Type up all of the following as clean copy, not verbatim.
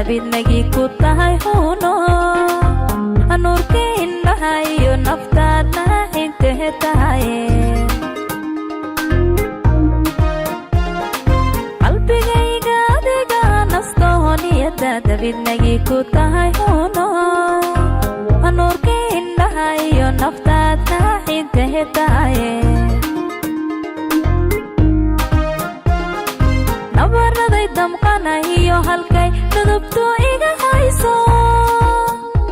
Dabidnagii ku tahay huno, nuurka indhaha iyo naftaadna xintehe tahaye. Qalbigayga adiga nastoho, niyada dabidnagii ku tahay huno, nuurka indhaha iyo naftaadna xintehe tahaye. Nabaraday damqana iyo halkay nudubtu iga hayso,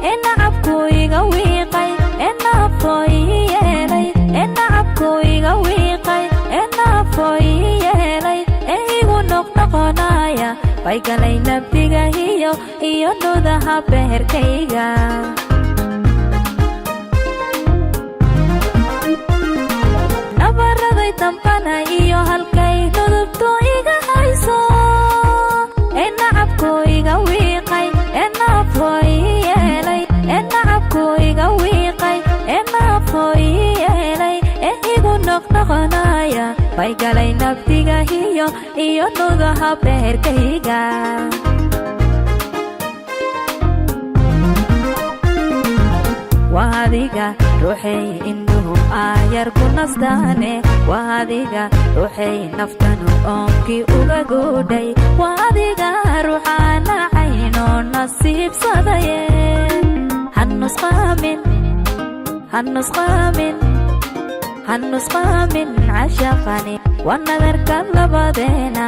ee nacabku iga wiiqay, ee naafoo ii yeelay, ee nacabku iga wiiqay, ee naafoo ii yeelay, ee igu noqnoqonaya, bay galay nabdiga iyo nudaha beherkayga. Nabaraday damqana iyo halkay nudubtu iga hayso, ee nacabku iga wiiqay, ee naafoo ii yeelay, ee nacabku iga wiiqay, ee naafoo ii yeelay, ee igu noqnoqonaya, bay galay nabdiga iyo nudaha beherkayga. Waa adiga ruuxay indhuhu aayar ku nastaane, waa adiga ruuxay naftanu oonkii uga goodhay, waa adiga ruuxaana caynoo nasiibsadaye. Hanusqaamin, hanusqaamin, hanusqaamin cashaqani, waa nadarka labadeena.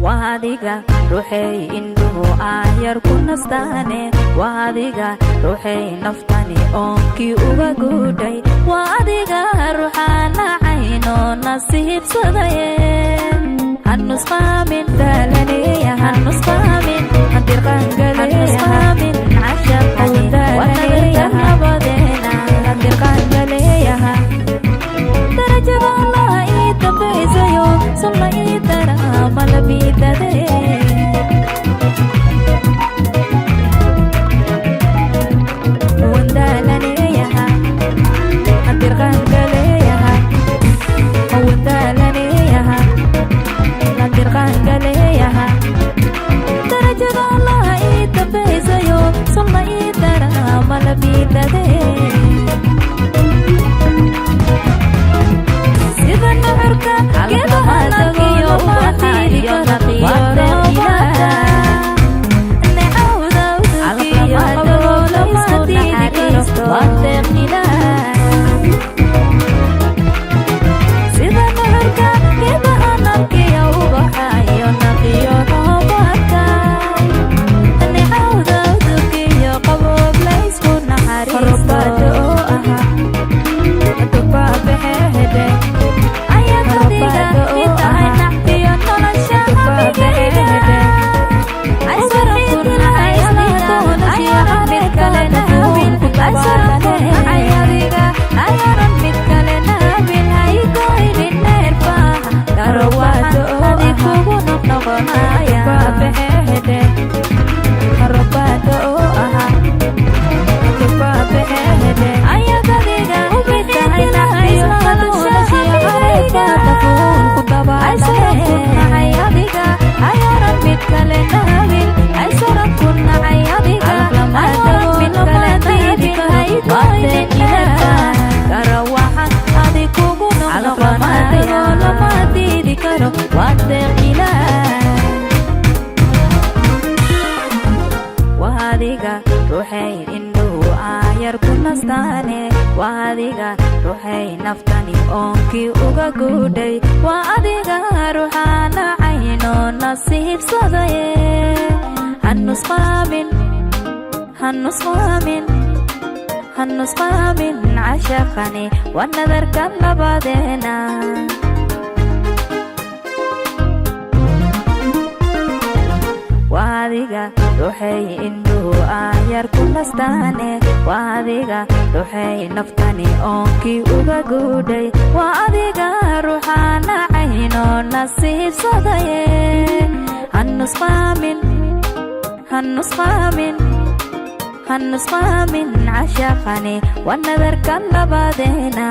Waa adiga ruuxay indhuhu aayar ku nastaane, waa adiga ruuxay naftani oonkii uga guudhay, waa adiga ruuxaana caynoo nasiibsadaye. Hanusqaamin daalanaya, hanusqaamin hadirqaangaleyhanusqaamin cashaqani, waa nadarka labadeena hadirqaangaleeyaha. Darajada Allah ii dambaysayo, sunna ii dara malabidade. Wandaalanayaha hadirqaangaleeyaha, wandaalanayaha hadirqaangaleeyaha. Darajada Allah ii dambaysayo, sunna ii dara malabidade. Sida nuxurka geedaha nagiyo ubaxiyo roobada, necawda udugiyo qabow laysku naxariisto, waa deeq Ilaah. Sida nuxurka geedaha nagiyo ubaxayo naqiyo roobadka, necawda udugiyo qabow laysku naxariisto, ayaad adiga ii tahay nacfiyo nolosha hamigayga. Ayaran mid kale naabil haygoynin neerfaha garawaxan adi kugu noqnoqonaya. Ayaad adiga ii tahay nacfiyo nolosha hamigayga. Aysaran ku nacay adiga, ayaran mid kale naabil, aysaran ku nacay adiga, ayaran mid kale naabil haygoynin neerfaha garawaxan adi kugu noqnoqonaya. Lama diidi karo, waa deeq Ilaah. Waa adiga ruuxay indhuhu aayar ku nastaane, waa adiga ruuxay naftani oonkii uga guudhay, waa adiga ruuxaana caynoo nasiibsadaye. Hanusqaamin, hanusqaamin, hanusqaamin cashaqani, waa nadarka labadeena. Waa adiga ruuxay indhuhu aayar ku nastaane, waa adiga ruuxay naftani oonkii uga guudhay, waa adiga ruuxaana caynoo nasiibsadaye. Hanusqaamin, hanusqaamin, hanusqaamin cashaqani, waa nadarka labadeena.